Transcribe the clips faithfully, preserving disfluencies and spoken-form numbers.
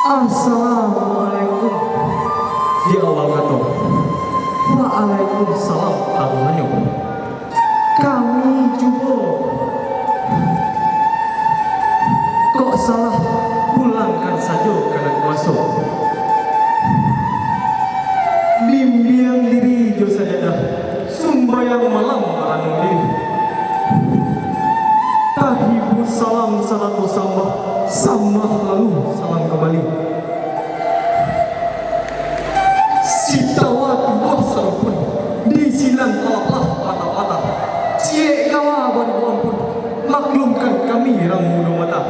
Assalamualaikum, di awal kato. Waalaikumsalam, harunyo. Kami cubo kok salah, pulangkan sajo ka nan kuaso. Bimbiang diri jo sajadah, sumbayang malam baranung diri. Tahibur salam sarato sambah, sambah lalu salam kambali. Sitawa tubuah sarupun, di sinan talaplah patah-patah. Ciek gawa baribu ampun, maklumkan kami rang mudo mata.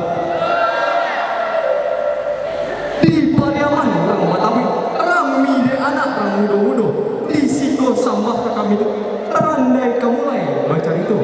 Di Pariaman rang batabuik, rami dek anak rang mudo-mudo. Di siko sambah ka kami tu, randai ka mulai bacarito.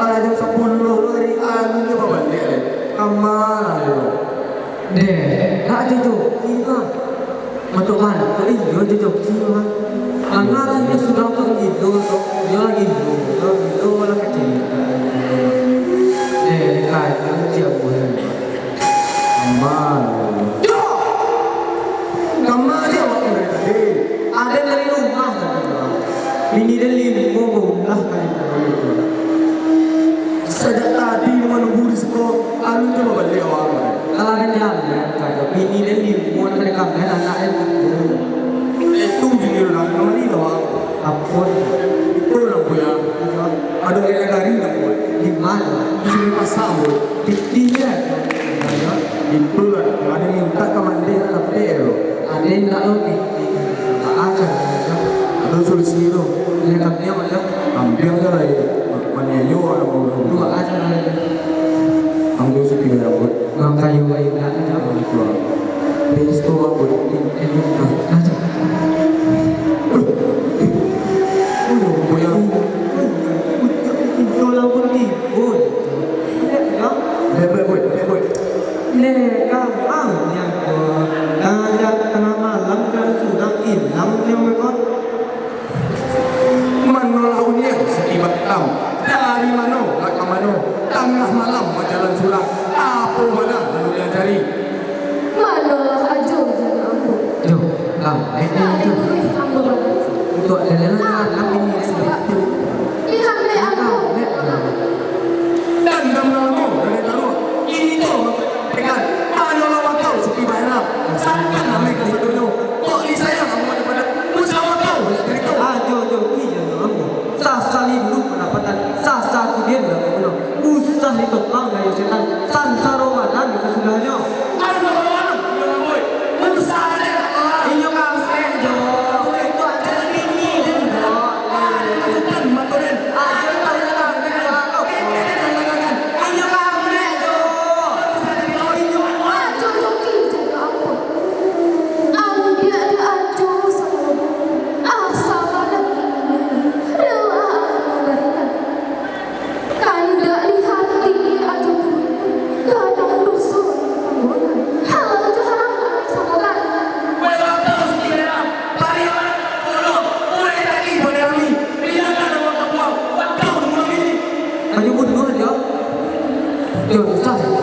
Jam sapuluah tu ari anu nyo babaliak lai. Kama lai tu? Deh, nak jojoki mah. Matok-matok, iyo jojoki mah. Manga lah inyo surang tu gilo tu. Iyo lah gilo, iyo gilo lah kecil. Deh, deh, kayo ciek buah. Aman. Yo! Kama aja awak dari tadi. Aden dari rumah tadi, Bang. Bini den limo baulah kali itu. Sajak tadi manunggu di siko, alun jo babaliak awak, Bang. Kalau aden jalan kajo, bini den limo, nan pada kami anak den limo. Itu bini urang, nan mari lah, Bang. Apo? Itu urang punya. Ado urang nagari, Bang. Di ma? Di Sungai Pasang, Bang. Pitih, yo. Itulah, ado mintak ka mandeh nak dapek tu. Ado indak lo pitih. Baa caro tu? Ado solusi tu. Nilai kambiang aja. Kambiang tu lah, maniayo anak mudo. Tu baa caro tu? Ambo supi rambut. Bang kayu bayi nak aja. Itu. Di situ rambut. Eh, aja. Udah, Bang, ya. Udah, Bang, ya. Bebek, boy, bebek, boy. Lekang aunyo ko, tajak tangah malam, kalau surang ilang nyo ko. Manolah uniang Siti Batam, dari mano nak ka mano, tangah malam bajalan surang, apo bana nan diancari? Manolah ajo, jan ambo. Yo, Kam, eh, eh, Nah, eh, eh, ambo bana. Untuak dalam Nah, malam ini, sudah. Lihat, lihat, ambo. Dendam lamo dari taruah, kini tu mangkapaikan. Manolah wakau Siti Baheram, sakan amai kasadonyo. Kok ni sayang ambo daripada usaha wakau banyak carito. Ajo, jo, ki, jan ambo. Sasali dulu pandapatan, sasa kudian balaku pulo. Usah ditopang dayo setan, sansaro badan sasudahnyo. Aduh, aduh, aduh, aduh, aduh. Usah deh, aduh. Inyo kampek jo. Itu aja tinggi dan jo. Ada masukan, Matoren. Ayo, tahu lah, tahu lah. Inyo kampek jo. Usah deh, aduh. Inyo Ajo, Joki, jaga ampun. Ambiak dek Ajo, sama asa badan ini. Rela aku mambarikan. Kandak di hati ajo kuruikun, gadang doso di pangguangan, halal jo haram kami samakan. Weh, lapau Siti Baheram, pariaman polo, urang tadi pada kami, biarkan awak kapuang, wakau di mulo ini. Ajo bunuah ajo. Yo, susah yo.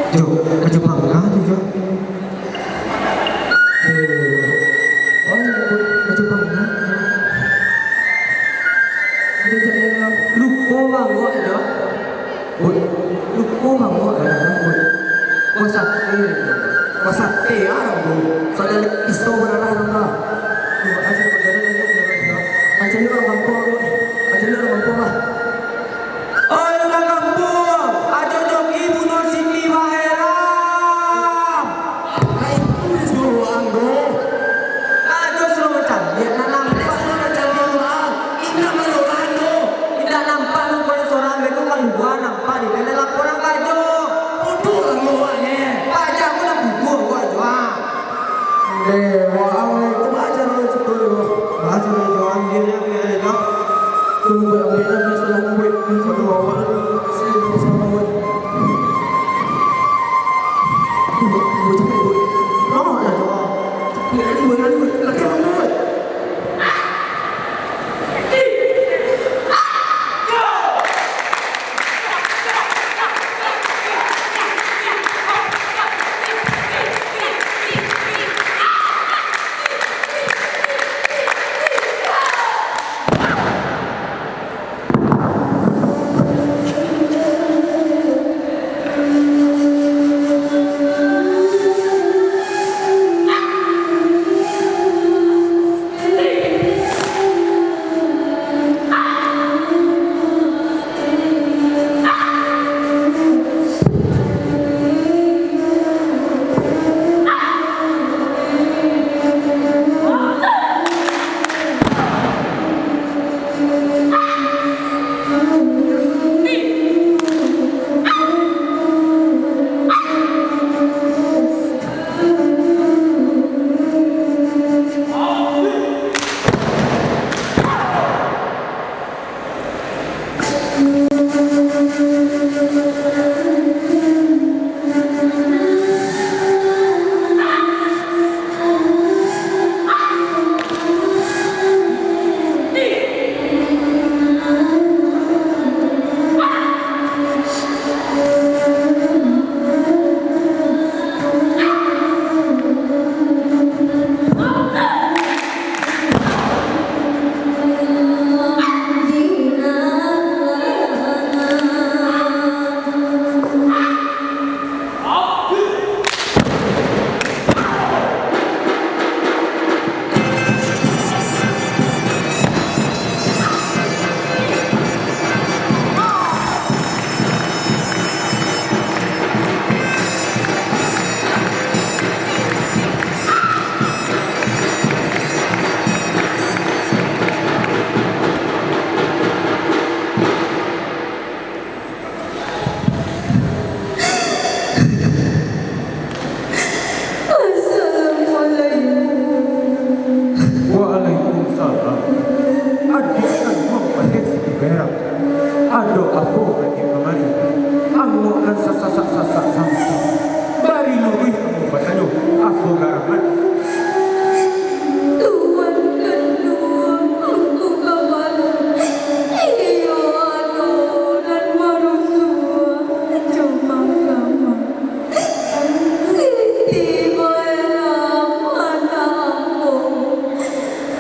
Jo, baju pangka tu, Jo. Eh, oh, baju pangka. Lupo mangok, Jo. Woi, lupo mangok, woi. Wah, sate. Wah, sate, ah, tu. Soalnyo pisau bararah, tu, ah. Terima kasih kepada Anda, ya, ya, ya. Macam ni orang kampung, woi. Macam ni orang kampung, lah. Oi, urang kampuang, Ajo Joki bunuah Siti Baheram. Lah itu disuruah ang tu. Ajo suruah macaliak, nak nampak suruah macaliak. Indak maloran tu. Indak nampak nang kau sorang beko kalua nampak di dalam laporan ka Ajo. Bodoh lah kau awaknyo. Paja aku nak bubuah kau Ajo, ah. Eh, wah, ang itu baca dulu, betul. Assalamualaikum. Waalaikumsalam. Adiak kanduang Maleh Siti Baerang. Ado apo adiak kamari? Angok nan sasak-sasak sampai. Bari luruih ambo batanyo, apo garang? Tuan kanduang ambo kamari, iyo ado nan marusuah jo mahkamah. Siti Baerang anak ambo,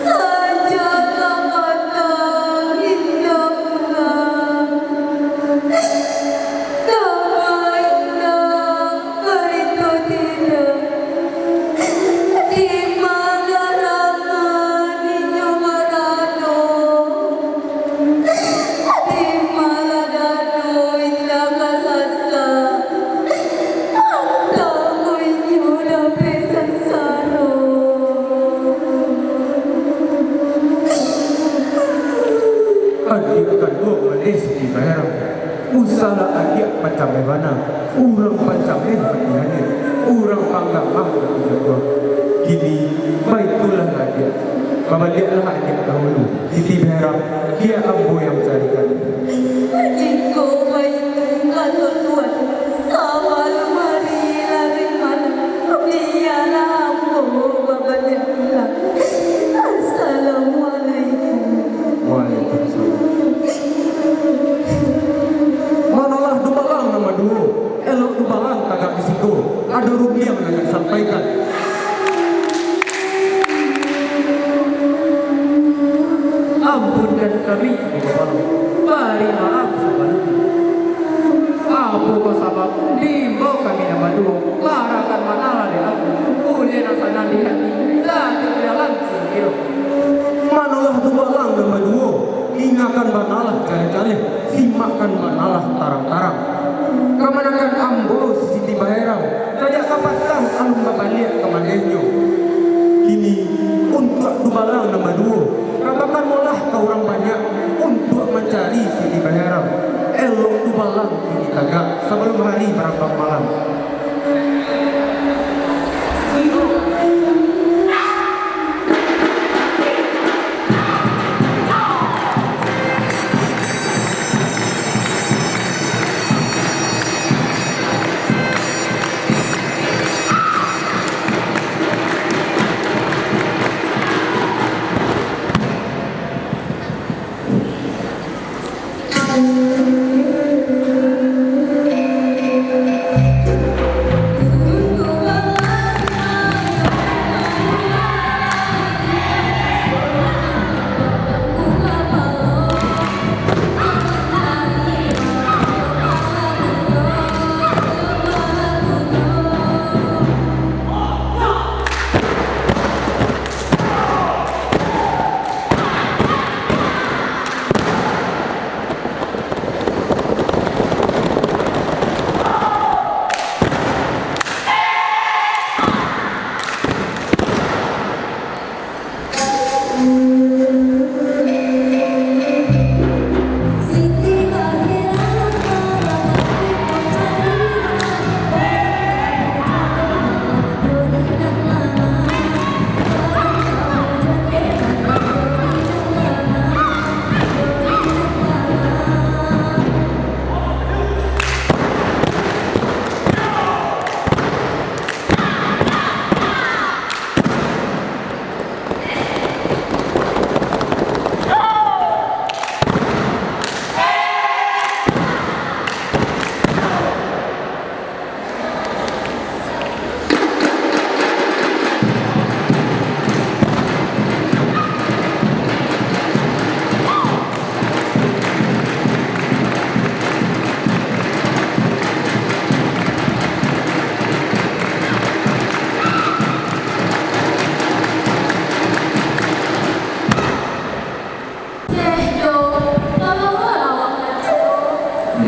sajak kapatang indak pulang. Dama indak, karito tidak, di ma garaman inyo barado. Di ma lah dado indak ka sasak, atau ko inyo dapek sansaro. Adiak kanduang Maleh Siti Baerang. Usahlah adiak pacameh bana, urang pacameh hati-hati, urang panggamang hati jatuah. Kini, baitulah adiak, babaliaklah adiak dahulu. Siti Baerang, biak ambo yang carikan. Jikok baitu kato Tuan, sabalun hari larih malam, bialah ambo babaliak pulang. Assalamualaikum. Waalaikumsalam. Manolah dubalang nan baduo, elok dubalang tagak di siko, ado rundiang nan ka disampaikan. Ampunkan kami, Bapak, bari maaf sabalun. Apo ko sabab diimbau kami nan baduo, barakan manolah dek ambo, buliah nan sanang di hati, sajo di dalam siko. Manolah dubalang nan baduo, ingakan banalah caleh-caleh, simakkan banalah tarang-tarang. Kamanakan ambo si Siti Baerang, sajak kapatang alun babaliak ka malehnyo. Kini, untuak dubalang nan baduo, kabakan molah ka urang banyak untuak mancari Siti Baerang. Elok dubalang kini tagak sabalun hari barambang malam.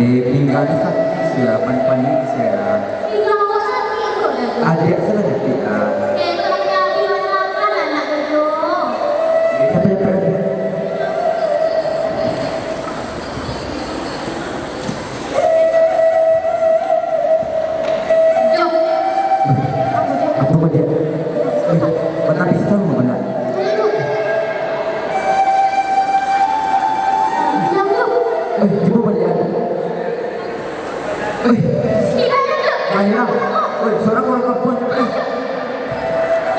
Eh, pinggang tu sakik sia, pan-, panik sia. Pinggang awak sakik ko dah tu? Adiak salah sakik, ah. Eh, tu laki-laki masakan anak tu tu. Eh, capek, capek, capek. Jom. Apa kau dia? Eh, mana pisang kau nak? Jom, jom. Eh, cuba baliak. Eh. Baiklah. Eh, suara urang kampuang tu. Eh.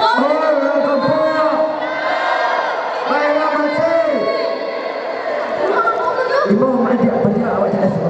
Oh, urang kampuang. Baiklah, mati. Ibo, mati, apa dia awak cakap semua?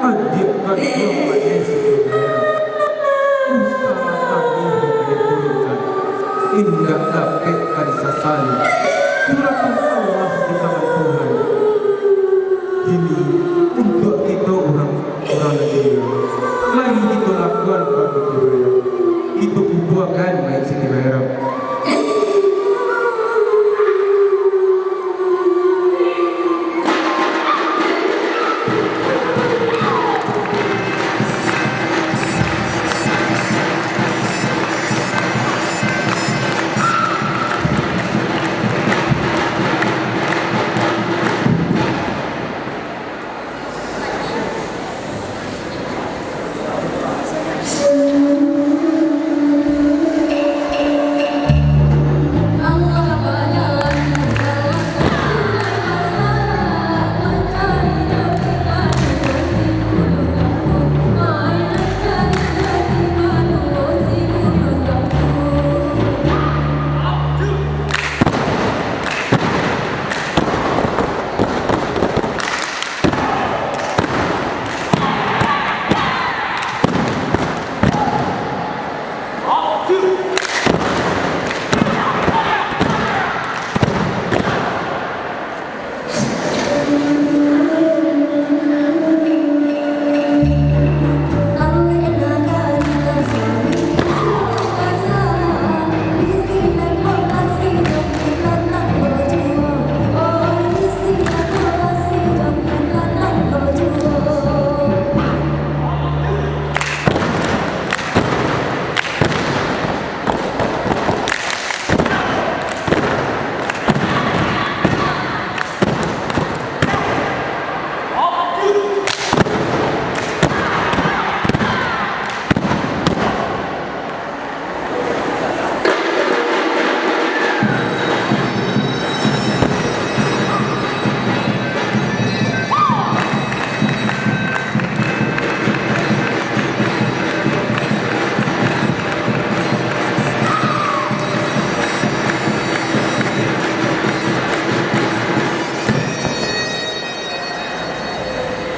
Adiak kami nan manis itu, Usaha kami nan diturunkan, indak dapek ka disasali. Suratan Allah di tangan Tuhan. Kini, untuak kito urang, urang nan tingga, mari kito lakukan pamikiran. Kito kubuakan mayik Siti Bairang.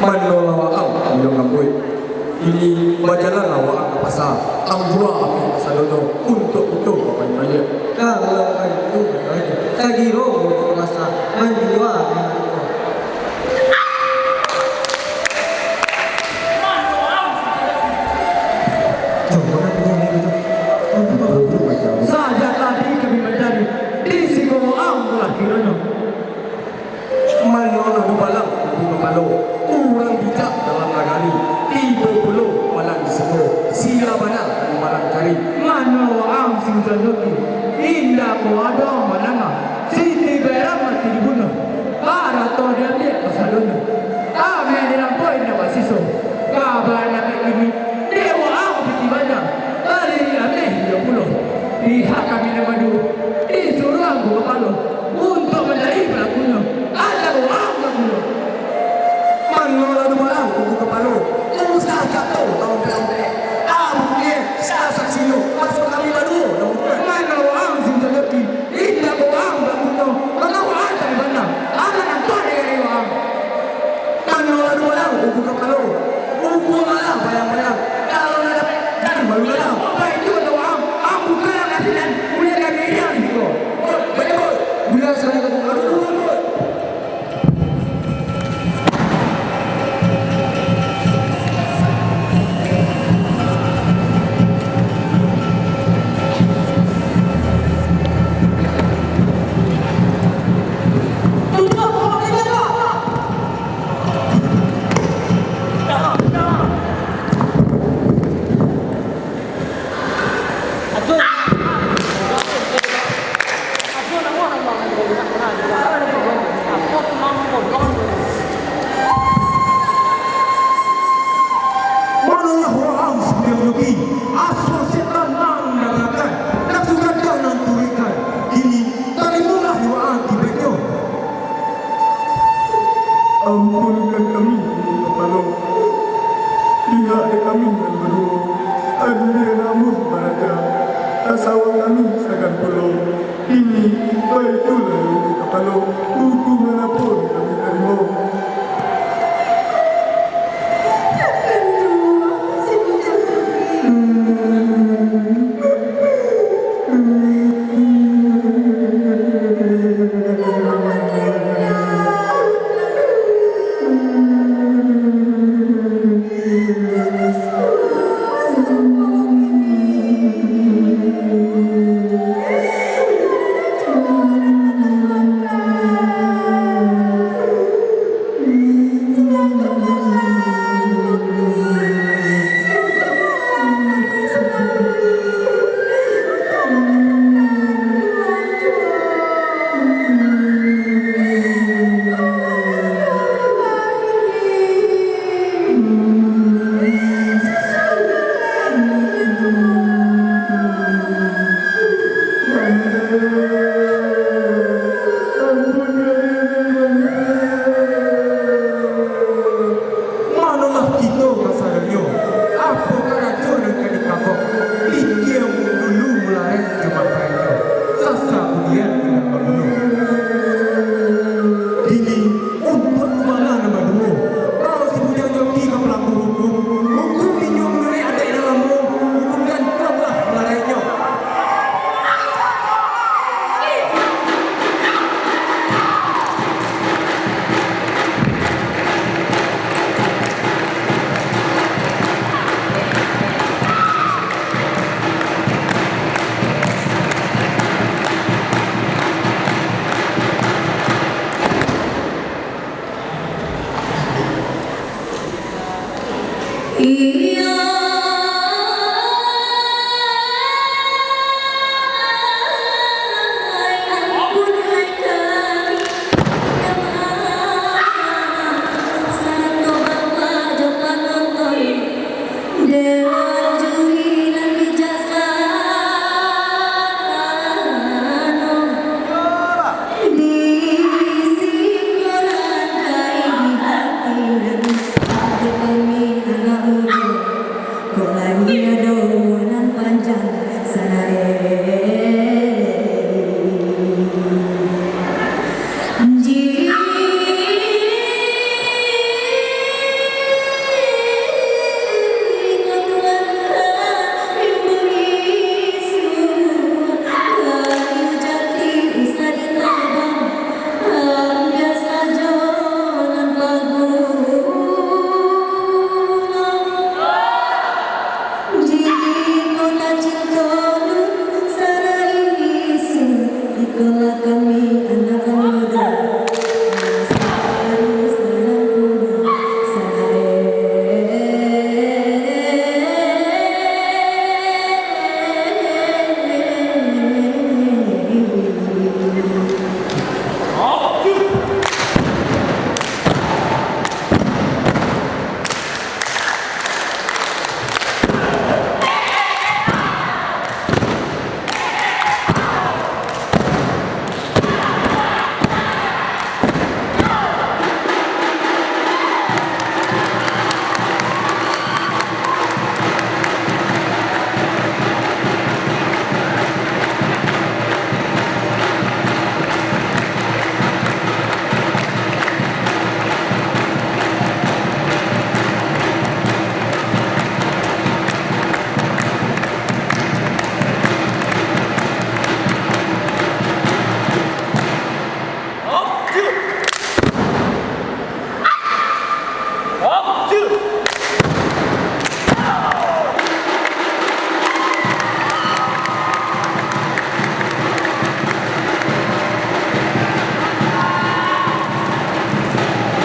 Manolah waang, Buyuang Rambuik. Kini bajalanlah waang ka pasa, ambuang ameh kasadonyo untuak kito ka panyambaliah. Kalau baitu, sagiro ka pasa manjua ameh ko. Sajak tadi kami mancari, di siko waang pulo kironyo. Manolah dubalang, Ungku Kapalo, urang bijak dalam nagari, tibo pulo malang di siko, sia bana nan malang cari. Mano waang si Ujang Joki, indak ko ado mandanga, Siti Bairam mati dibunuah, arato diambiak kasadonyo, ameh dirampok indak basiso, kaba nan kini, dek waang pitih banyak, balirik ameh iyo pulo. Pihak kami nan baduo, disuruah Ungku Kapalo untuak mancari palakunyo. Alah waang palakunyo. Manolah dubalang, Ungku Kapalo, usah kato taompek-ompek. Abu ye, saksinyo, masuak kami baduo nan mungkin. Mano waang si Ujang Joki, indak ko waang palakunyo. Mano waang cari bana, alah nan tuah dek waang. Manolah dubalang, Ungku Kapalo, Ungku malah bayang-bayang. Kalau nan dapek, jan malu lah. Baitu kato waang, ambo bukan nan kasinan, buliah kami iriang siko. Oi, baliak, oi. Buliah sakali ka Ungku Kapalo. Manolah waang si Ujang Joki, aso setan nan mandangakan, nafsu gadang nan turuikkan, kini tarimolah dek waang akibatnyo. Ampunkan kami, Ungku Kapalo. Pihak dek kami nan baduo, adiak ambo baraja, tasawa kami sagan pulo. Kini, baitulah, Ungku Kapalo, hukuman apo nan kami tarimo. Kami